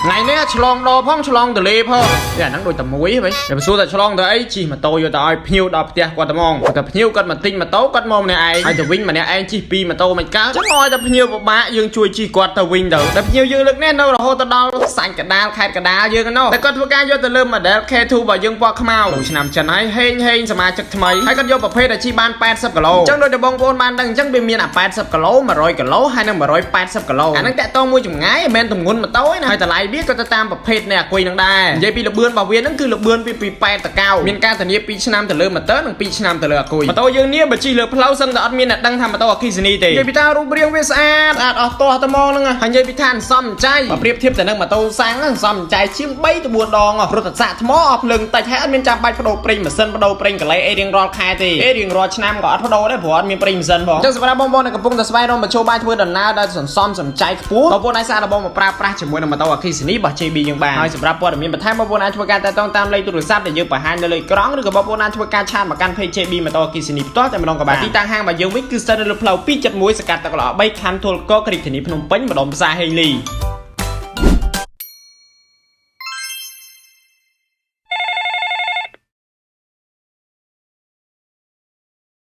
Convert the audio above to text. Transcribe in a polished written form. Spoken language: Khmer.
ថ្ងៃនេះឆ្លងដផងឆ្លងទលេផងតែអាហ្នឹងដូចតែមួយហ៎តែបើសួរតែឆ្លងទៅអីជិះម៉ូតូយកទៅឲ្យភ្ញៀវដល់ផ្ទះគាត់តែហ្មងតែភ្ញៀវគាត់មកទិញម៉ូតូគាត់មកម្នាក់ឯងហើយទៅវិញម្នាក់ឯងជិះពីរម៉ូតូមិនកើតចឹងឲ្យតែភ្ញៀវពិបាកយើងជួយជិះគាត់ទៅវិញទៅតែភ្ញៀវយើងលើកនេះនៅរហូតទៅដល់សាច់កដាលខេត្តកដាលយើងណោះតែគាត់ធ្វើការយកទៅលើ model K2 របស់យើងពណ៌ខ្មៅឆ្នាំចិនហើយហេងហេងសមាជិកថ្មីហើយគាត់យកប្រភេទដែលជិះបាន80គីឡូអញ្ចឹងដូចតែបងប្អូនបានដឹងអញ្ចឹងវាមានអា80គីឡូ100គីឡូហើយនិង180គីឡូអាហ្នឹងតាក់ទងមួយចម្ងាយមិនមែនទម្ងន់ម៉ូតូទេណាហើយតម្លៃវាក៏ទៅតាមប្រភេទនៃអាគុយហ្នឹងដែរនិយាយពីល្បឿនរបស់វាហ្នឹងគឺល្បឿនវាពី8ទៅ9មានការធានា2ឆ្នាំទៅលើម៉ូទ័រនិង2ឆ្នាំទៅលើអាគុយម៉ូតូយើងនេះបើជិះលើផ្លូវសឹងតែអត់មានអ្នកដឹងថាម៉ូតូអគ្គិសនីទេនិយាយពីថារូបរាងវាស្អាតស្អាតអស់ទាស់តែហ្មងហ្នឹងហើយនិយាយពីថាអន្សំចៃបើប្រៀបធៀបទៅនឹងម៉ូតូសាំងអន្សំចៃជាង3ទៅ4ដងព្រោះតែសាកថ្មអស់ភ្លើងតិចហើយអត់មានចាំបាច់បដូរប្រេងម៉ាស៊ីនបដូរប្រេងកលេអីរៀងរាល់ខែទេអេរៀងរាល់ឆ្នាំក៏អត់បដូរដែរព្រោះអត់មានប្រេងម៉ាស៊ីនផងអញ្ចឹងសម្រាប់បងប្អូនដែលកំពុងតែស្វែងរកមធ្យោបាយធ្វើដំណើរដោយសន្សំសំចៃខ្ពស់បងប្អូនអាចសាកល្បងមកប្រើប្រាស់ជាមួយនឹងម៉ូតូអគ្គិសនីរបស់ JB យើងបានហើយសម្រាប់ព័ត៌មានបន្ថែមបងប្អូនអាចធ្វើការតាក់ទងតាមលេខទូរស័ព្ទដែលយើងបង្ហាញនៅលើអេក្រង់ឬក៏បងប្អូនអាចធ្វើការ chat មកកាន់ page JB ម៉ូតូអគ្គិសនីផ្ទាល់តែម្ដងក៏បានទីតាំងហាងរបស់យើងវិញគឺស្ថិតនៅលើផ្លូវ271សង្កាត់ទឹកល្អ3ខណ្ឌទួលគោករាជធានីភ្នំពេញម្ដុំផ្សារហេងលី។